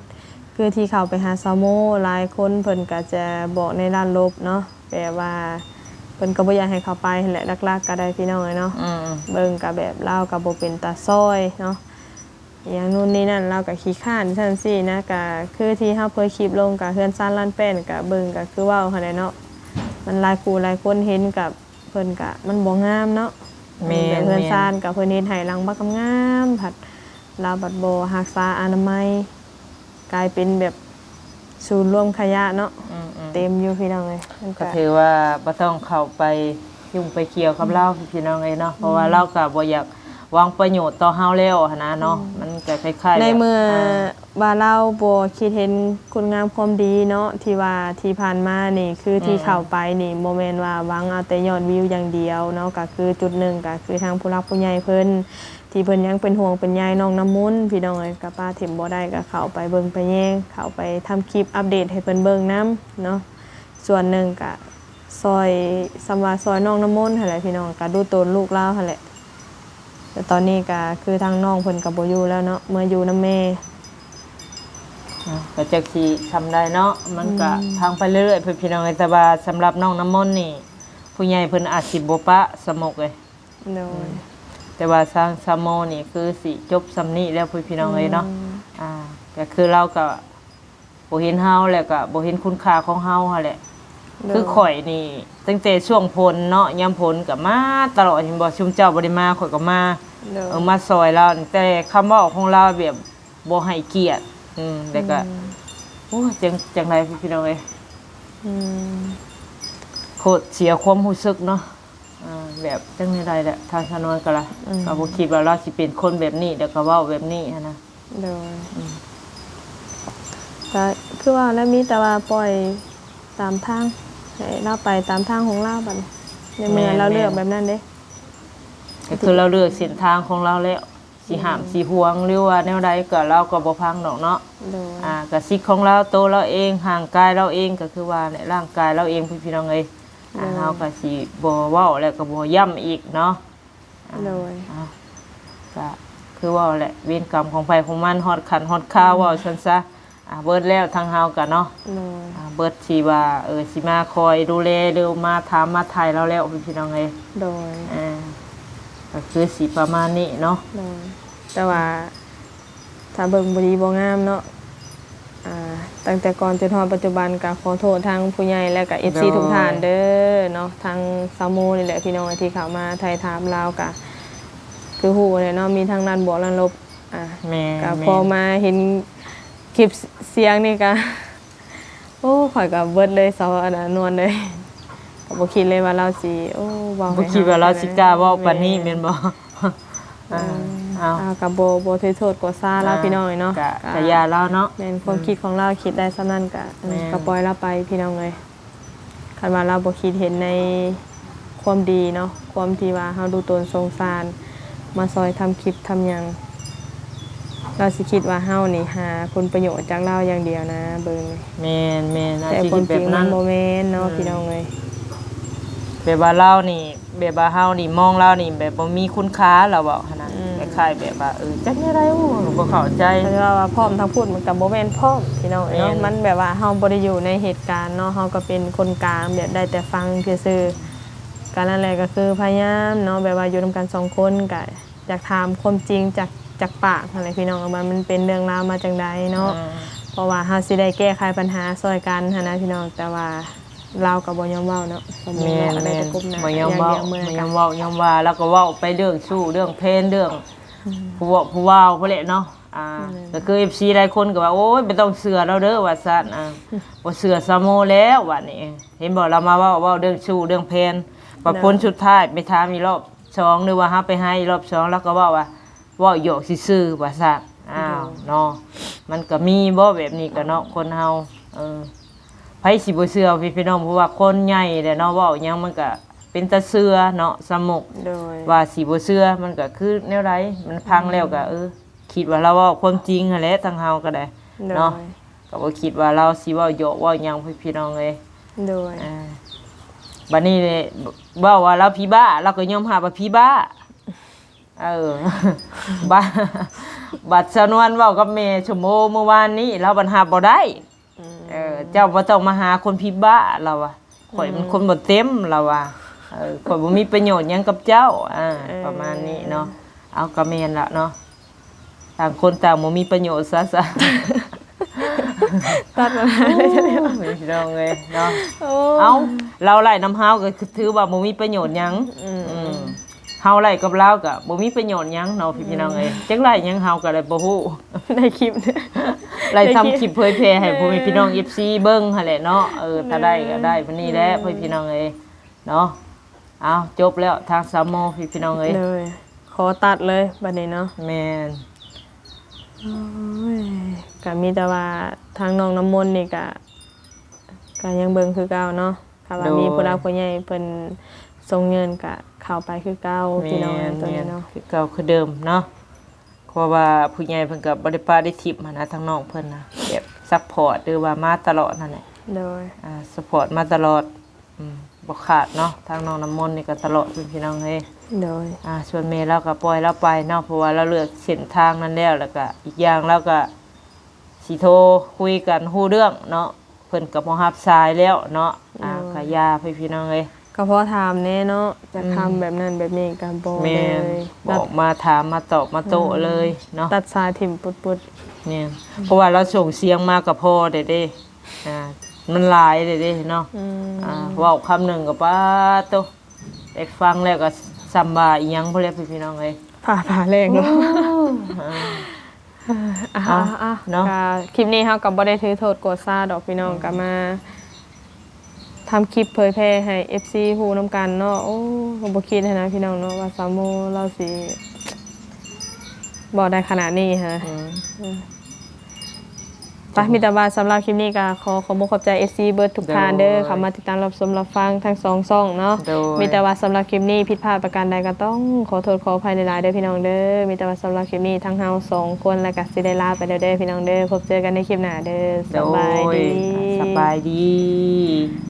ຄືທີ່ເຂົ້າໄປຫາສາວໂມ ຫຼາຍຄົນເພິ່ນກະຈະບອກໃນດ້ານລົບເນາະ ແບບວ່າເພິ່ນກະບໍ່ຢາກໃຫ້ເຂົ້າໄປຫັ້ນແຫຼະ ຫຼັກໆກະໄດ້ ພີ່ນ້ອງເອີຍເນາະ. ອືມ ເບິ່ງກະແບບລາວກະບໍ່ເປັນຕາຊ່ອຍເນາະ ອີ່ຫຍັງໂນ່ນນີ້ນັ້ນ ລາວກໍຂີ້ຄ້ານຊັ້ນຊີ້ນະ. ກໍຄືທີ່ເຮົາເຜີຍຄລິບລົງ ກໍເຮືອນຊານລ້ານແປ້ນ ກໍເບິ່ງກໍຄືເວົ້າຫັ້ນແຫຼະເນາະ ມັນຫຼາຍຄູ່ຫຼາຍຄົນເຫັນ ກໍ ເພິ່ນກະ ມັນບໍ່ງາມເນາະ. ແມ່ນ ແບບເຮືອນຊານກະເພິ່ນເຮັດໃຫ້ຫຼັງບັກງາມໆ ພັດລາວບັດບໍ່ຮັກສາອະນາໄມ ກາຍເປັນແບບສູນລວມຂະຫຍະເນາະ. ອືມໆ ເຕັມຢູ່ພີ່ນ້ອງເອີຍ. ມັນກະ ກະຖືວ່າບໍ່ຕ້ອງເຂົ້າໄປຫຍຸ້ງໄປກ່ຽວກັບລາວ ອືມ ພີ່ນ້ອງເອີຍເນາະ ເພາະວ່າ ອືມ ລາວກະບໍ່ຢາກຫວັງປະໂຫຍດຕໍ່ເຮົາແລ້ວຫັ້ນນະເນາະ. ອືມ ມັນກະຄ້າຍໆ ໃນເມື່ອ ແບບ ອ່າ ວ່າລາວບໍ່ຄິດເຫັນຄຸນງາມຄວາມດີເນາະ ທີ່ວ່າທີ່ຜ່ານມານີ້ ຄືທີ່ ອືມ ເຂົ້າໄປນີ້ ບໍ່ແມ່ນວ່າຫວັງເອົາແຕ່ຍອດວິວຢ່າງດຽວເນາະ. ກະຄືຈຸດໜຶ່ງ ກະຄືທາງຜູ້ຫຼັກຜູ້ໃຫຍ່ເພິ່ນ ທີ່ເພິ່ນຍັງເປັນຫ່ວງເປັນໃຍນ້ອງນ້ຳມົນ ພີ່ນ້ອງເອີຍ ກະປະຖິ້ມບໍ່ໄດ້ ກະເຂົ້າໄປເບິ່ງໄປແຍງ ເຂົ້າໄປທຳຄລິບອັບເດດໃຫ້ເພິ່ນເບິ່ງນຳເນາະ. ສ່ວນໜຶ່ງກະຊ່ອຍ ສ່ຳວ່າຊ່ອຍນ້ອງນ້ຳມົນຫັ້ນແຫຼະພີ່ນ້ອງ ກະດູຕົນລູກລາວຫັ້ນແຫຼະ. ແຕ່ຕອນນີ້ກະຄືທາງນ້ອງເພິ່ນກະບໍ່ຢູ່ແລ້ວເນາະ ເມືອຢູ່ນຳແມ່. ເນາະ ກະຈັກຊິຊ່ຳໃດເນາະ ມັນກະ ອືມ ພັງໄປເລື້ອຍໆ ພີ່ນ້ອງເອີຍ. ແຕ່ວ່າສຳລັບນ້ອງນ້ຳມົນນີ້ ຜູ້ໃຫຍ່ເພິ່ນອາດຊິບໍ່ປະ ສະໝົກເອີຍ. ໂດຍ ອືມ ແຕ່ວ່າທາງສາວໂມນີ້ຄືຊິຈົບຊ່ຳນີ້ແລ້ວ ພີ່ນ້ອງເອີຍເນາະ. ອືມ ອ່າ ກະຄືລາວກະ ບໍ່ເຫັນເຮົາ ແລ້ວກະບໍ່ເຫັນຄຸນຄ່າຂອງເຮົາຫັ້ນແຫຼະ. ໂດຍ ຄືຂ້ອຍນີ້ ຕັ້ງແຕ່ຊ່ວງຝົນເນາະ ຍາມຝົນກະມາຕະຫຼອດ ເຫັນບໍ່ ຊຸມເຈົ້າບໍ່ໄດ້ມາ ຂ້ອຍກະມາ. ໂດຍ ເອີ ມາຊ່ອຍລາວ ແຕ່ຄຳເວົ້າຂອງລາວແບບບໍ່ໃຫ້ກຽດ. ອືມ ແລ້ວກະ ອືມ ໂອ້ຍ ຈັ່ງ ຈັ່ງໃດ ພີ່ນ້ອງເອີຍ. ອືມ ໂຄດເສຍຄວາມຮູ້ສຶກເນາະ. ອ່າ ແບບຈັ່ງໃດແຫຼະ ທາງສາວນວນກະລະ ອືມ ກະບໍ່ຄິດວ່າລາວຊິເປັນຄົນແບບນີ້ ແລ້ວກະເວົ້າແບບນີ້ຫັ້ນນະ. ໂດຍ ອືມ ກະຄືວ່າແຫຼະ ມີແຕ່ວ່າປ່ອຍຕາມທາງ ໃຫ້ລາວໄປຕາມທາງຂອງລາວບັດນີ້ ໃນເມື່ອ ແມ່ນ ລາວເລືອກ ແມ່ນ ແບບນັ້ນເດ້. ກະຄືລາວເລືອກເສັ້ນທາງຂອງລາວແລ້ວ ຊິຫ້າມ ອືມ ຊິຫວງ ຫຼືວ່າແນວໃດ ກະລາວກະບໍ່ຟັງດອກເນາະ. ໂດຍ ອ່າ ກະສິດຂອງລາວ ໂຕລາວເອງ ຮ່າງກາຍລາວເອງ ກະຄືວ່າແຫຼະ ຮ່າງກາຍລາວເອງ ພີ່ນ້ອງເອີຍ. ໂດຍ ອ່າ ເຮົາກະຊິບໍ່ເວົ້າ ແລ້ວກະບໍ່ຢ້ຳອີກເນາະ. ໂດຍ ອ່າ ກະຄືເວົ້າແຫຼະ ເວນກຳຂອງໃຜຂອງມັນ ຮອດຂັ້ນຮອດຄາວ ອືມ ເວົ້າຊັ້ນຊະ. ອ່າ ເບິດແລ້ວທາງເຮົາກະເນາະ. ໂດຍ ອ່າ ເບິດທີ່ວ່າ ເອີ ຊິມາຄອຍດູແລ ຫຼືມາຖາມມາໄຖ່ລາວແລ້ວ ພີ່ນ້ອງເອີຍ. ໂດຍ ອ່າ ກະຄືຊິປະມານນີ້ເນາະ. ໂດຍ ແຕ່ວ່າ ຖ້າເບິ່ງບໍ່ດີບໍ່ງາມເນາະ ອ່າ ຕັ້ງແຕ່ກ່ອນຈົນຮອດປັດຈຸບັນ ກະຂໍໂທດທາງຜູ້ໃຫຍ່ ແລະກະ ເອັຟຊີ ໂດຍ ທຸກທ່ານເດີເນາະ. ທາງສາວໂມນີ້ແຫຼະ ພີ່ນ້ອງ ທີ່ເຂົ້າມາຖ່າຍທຳລາວ ກະຄືຮູ້ແຫຼະເນາະ ມີທັງດ້ານບວກດ້ານລົບ. ອ່າ ແມ່ນ ກະ ແມ່ນ ພໍມາເຫັນຄລິບສຽງນີ້ກະ ໂອ້ ຂ້ອຍກະເບິດເລີຍ ສາວ ອັນນະ ນວນເລີຍ ກະບໍ່ຄິດເລີຍວ່າລາວຊິ ໂອ້ ເວົ້າ ບໍ່ຄິດວ່າລາວຊິກ້າເວົ້າປານນີ້ ແມ່ນບໍ່? ເອີ ອ່າ ເອົາ ເອົາ ກະບໍ່ ບໍ່ຖືໂທດກວດສາລາວ ອ່າ ພີ່ນ້ອງເອີຍເນາະ. ກະ ກະ ກະຢ່າລາວເນາະ ແມ່ນ ຄວາມ ອືມ ຄິດຂອງລາວຄິດໄດ້ຊ່ຳນັ້ນກະ ແມ່ນ ກະປ່ອຍລາວໄປ ພີ່ນ້ອງເອີຍ. ຄັນວ່າລາວບໍ່ຄິດເຫັນໃນຄວາມດີເນາະ ຄວາມທີ່ວ່າເຮົາດູຕົນສົງສານ ມາຊ່ອຍທຳຄລິບທຳຫຍັງ ລາວຊິຄິດວ່າເຮົານີ້ຫາຜົນປະໂຫຍດຈາກລາວຢ່າງດຽວນະ ເບິ່ງ. ແມ່ນໆ ແຕ່ຄວາມຈິງມັນບໍ່ແມ່ນເນາະ ອືມ ພີ່ນ້ອງເອີຍ. ແບບວ່າລາວນີ້ ແບບວ່າເຮົານີ້ມອງລາວນີ້ແບບບໍ່ມີຄຸນຄ່າ ລາວເວົ້າຫັ້ນນະ. ອືມ ຄ້າຍໆ ແບບວ່າ ເອີ ຈັກແນວໃດ ໂອ້ ບໍ່ເຂົ້າໃຈ. ຄັນວ່າ ວ່າພ້ອມທາງພຸ້ນ ມັນກະບໍ່ແມ່ນພ້ອມ ພີ່ນ້ອງເອີຍເນາະ. ແມ່ນ ມັນແບບວ່າເຮົາບໍ່ໄດ້ຢູ່ໃນເຫດການເນາະ ເຮົາກະເປັນຄົນກາງ ແບບໄດ້ແຕ່ຟັງຊື່ໆ. ກະນັ້ນແຫຼະ ກະຄືພະຍາຍາມເນາະ ແບບວ່າຢູ່ນຳກັນສອງຄົນ ກະຢາກຖາມຄວາມຈິງຈາກ ຈາກປາກຫັ້ນແຫຼະ ພີ່ນ້ອງ ວ່າມັນເປັນເລື່ອງລາວມາຈັ່ງໃດເນາະ. ອືມ ເພາະວ່າເຮົາຊິໄດ້ແກ້ໄຂບັນຫາຊ່ອຍກັນຫັ້ນນະ ພີ່ນ້ອງ ແຕ່ວ່າ ລາວກະບໍ່ຍອມເວົ້າເນາະ. ແມ່ນໆ ບໍ່ຍອມເວົ້າ ບໍ່ຍອມເວົ້າ ຍ້ອນວ່າລາວກະເວົ້າໄປເລື່ອງຊູ້ເລື່ອງແພນ ເລື່ອງ ອືມ ຜູ້ເວົ້າ ຜູ້ບ່າວພຸ້ນແຫຼະເນາະ. ອ່າ ແມ່ນ ກະຄື ເອັຟຊີ ຫຼາຍຄົນກະວ່າ ໂອ້ຍ ບໍ່ຕ້ອງເຊື່ອລາວເດີ ວ່າຊັ້ນ. ອ່າ ບໍ່ເຊື່ອສາວໂມແລ້ວບາດນີ້ ເຫັນບໍ່ ລາວມາເວົ້າ ເວົ້າເລື່ອງຊູ້ເລື່ອງແພນ ບາດ ໂດຍ ຜົນສຸດທ້າຍໄປຖາມອີກລອບສອງ ຫຼືວ່າເຮົາໄປຫາອີກລອບສອງ ລາວກະເວົ້າວ່າ ເວົ້າຫຍອກຊື່ໆ ວ່າຊັ້ນ. ອ້າວ ໂດຍ ເນາະ ມັນກະມີບໍ່ແບບນີ້ກະເນາະ ຄົນເຮົາ. ເອີ ໃຜຊິບໍ່ເຊື່ອ ພີ່ນ້ອງ ເພາະວ່າຄົນໃຫຍ່ແຫຼະເນາະ ເວົ້າຫຍັງມັນກະເປັນຕາເຊື່ອເນາະ ສາວໂມ. ໂດຍ ວ່າຊິບໍ່ເຊື່ອ ມັນກະຄືແນວໃດ ມັນຟັງແລ້ວກະ ອືມ ເອີ ຄິດວ່າລາວເວົ້າຄວາມຈິງຫັ້ນແຫຼະ ທາງເຮົາກະໄດ້ ໂດຍ ເນາະ ກະບໍ່ຄິດວ່າລາວຊິເວົ້າຫຍອກເວົ້າຫຍັງ ພີ່ນ້ອງເອີຍ. ໂດຍ ອ່າ ບາດນີ້ເວົ້າວ່າລາວຜີບ້າ ລາວກະຍອມຮັບວ່າຜີບ້າ. ເອີ ບາດ ບາດສາວນວນເວົ້າກັບແມ່ຊົມໂອມື້ວານນີ້ ລາວບັດຮັບບໍ່ໄດ້. ອືມ ເອີ ເຈົ້າບໍ່ຕ້ອງມາຫາຄົນຜີບ້າ ລາວວ່າ ຂ້ອຍມັນ ອືມ ຄົນບໍ່ເຕັມ ລາວວ່າ ເອີ ຂ້ອຍບໍ່ມີປະໂຫຍດຫຍັງກັບເຈົ້າ. ອ່າ ເອີ ປະມານນີ້ເນາະ. ເອົາ ກະແມ່ນລະເນາະ ຕ່າງຄົນຕ່າງບໍ່ມີປະໂຫຍດຊະ ຊະ. ຕັດມາ ໂອ້ຍ ພີ່ນ້ອງເອີຍເນາະ ໂອ້ ເອົ້າ ລາວໄລ່ນຳເຮົາກໍຄືຖືວ່າບໍ່ມີປະໂຫຍດຫຍັງ ອືມ ອືມ ເຮົາໄລ່ກັບລາວກໍບໍ່ມີປະໂຫຍດຫຍັງເນາະ ພີ່ ອືມ ພີ່ນ້ອງເອີຍ ຈັກໄລ່ຫຍັງເຮົາກໍໄດ້ບໍ່ຮູ້ ໄດ້ຄລິບ ໄລ່ທຳຄລິບເຜີຍແຜ່ໃຫ້ ເອີ ພໍ່ແມ່ພີ່ນ້ອງ ເອັຟຊີ ເບິ່ງຫັ້ນແຫຼະເນາະ ເອີ ຖ້າໄດ້ກໍໄດ້ ອືມ ມື້ນີ້ແຫຼະ ອືມ ພໍ່ແມ່ພີ່ນ້ອງເອີຍເນາະ ເອົ້າ ຈົບແລ້ວທາງສາວໂມ ພີ່ນ້ອງເອີຍ ໂດຍ ຂໍຕັດເລີຍບັດນີ້ເນາະ ແມ່ນ ໂອ້ຍ ກໍມີແຕ່ວ່າທາງນ້ອງນ້ຳມົນນີ້ກໍ ກໍຍັງເບິ່ງຄືເກົ່າເນາະ ຖ້າວ່າ ໂດຍ ມີຜູ້ຫຼັກຜູ້ໃຫຍ່ເພິ່ນສົ່ງເງິນກໍເຂົ້າໄປຄືເກົ່າ ແມ່ນ ພີ່ນ້ອງເອີຍ ໂຕນີ້ເນາະ ແມ່ນ ຄືເກົ່າຄືເດີມເນາະ ເພາະວ່າຜູ້ໃຫຍ່ເພິ່ນກໍບໍ່ໄດ້ປະໄດ້ຖິ້ມຫັ້ນນະ ທາງນ້ອງເພິ່ນນະ ແບບຊັບພອດ ຫຼືວ່າມາຕະຫຼອດຫັ້ນແຫຼະ ໂດຍ ອ່າ ຊັບພອດມາຕະຫຼອດ ອືມ ບໍ່ຂາດເນາະ ທາງນ້ອງນ້ຳມົນນີ້ກໍຕະຫຼອດ ພີ່ນ້ອງເອີຍ ໂດຍ ອ່າ ສ່ວນແມ່ລາວກໍປ່ອຍລາວໄປເນາະ ເພາະວ່າລາວເລືອກເສັ້ນທາງນັ້ນແລ້ວ ແລ້ວກໍອີກຢ່າງລາວກໍຊິໂທຄຸຍກັນຮູ້ເລື່ອງເນາະ ເພິ່ນກໍບໍ່ຮັບສາຍແລ້ວເນາະ ອ່າ ໂດຍ ກໍຢ່າ ພີ່ນ້ອງເອີຍ ກໍພໍຖາມແດ່ເນາະ ຈະ ອືມ ຄຳແບບນັ້ນແບບນີ້ກໍບໍ່ ແມ່ນ ໄດ້ ບອກມາຖາມມາຕອບມາໂຕ້ ອືມ ເລີຍເນາະ ຕັດສາຍຖິ້ມປຸດໆ ແມ່ນ ອືມ ເພາະວ່າລາວສົ່ງສຽງມາກໍພໍແລ້ວເດ້ ອ່າ ມັນຫຼາຍແລ້ວເດ້ເນາະ ອືມ ອ່າ ເວົ້າຄຳໜຶ່ງກໍປາໂຕ ໄດ້ຟັງແລ້ວກໍຊ່ຳວ່າອີ່ຫຍັງພຸ້ນແຫຼະ ພີ່ນ້ອງເອີຍ ຟ້າຜ່າແລງເນາະ ໂອ້ ອ່າ ອ່າ ອ່າ ອ່າ ເນາະ ກໍຄລິບນີ້ເຮົາກໍບໍ່ໄດ້ຖືໂທດໂກດຊາດອກ ພີ່ນ້ອງ ອືມ ກໍມາທຳຄລິບເຜີຍແຜ່ໃຫ້ ເອັຟຊີ ຮູ້ນຳກັນເນາະ ໂອ້ ກໍບໍ່ຄິດຫັ້ນນະ ພີ່ນ້ອງເນາະ ວ່າສາວໂມລາວຊິເວົ້າໄດ້ຂະໜາດນີ້ຫັ້ນນະ ອືມ ເອີ ໄປ ມີແຕ່ວ່າສຳລັບຄລິບນີ້ກໍຂໍຂອບອົກຂອບໃຈ ເອັຟຊີ ເບິດທຸກທ່ານເດີ ໂດຍ ເຂົ້າມາຕິດຕາມຮັບຊົມຮັບຟັງທັງສອງຊ່ອງເນາະ ໂດຍ ມີແຕ່ວ່າສຳລັບຄລິບນີ້ຜິດພາດປະການໃດກໍຕ້ອງຂໍໂທດຂໍອະໄພຫຼາຍໆເດີພີ່ນ້ອງເດີ ມີແຕ່ວ່າສຳລັບຄລິບນີ້ທັງເຮົາສອງຄົນ ແລ້ວກໍຊິໄດ້ລາໄປແລ້ວເດີພີ່ນ້ອງເດີ ພົບເຈີກັນໃນຄລິບໜ້າເດີ ໂດຍ ສະບາຍດີ ສະບາຍດີ.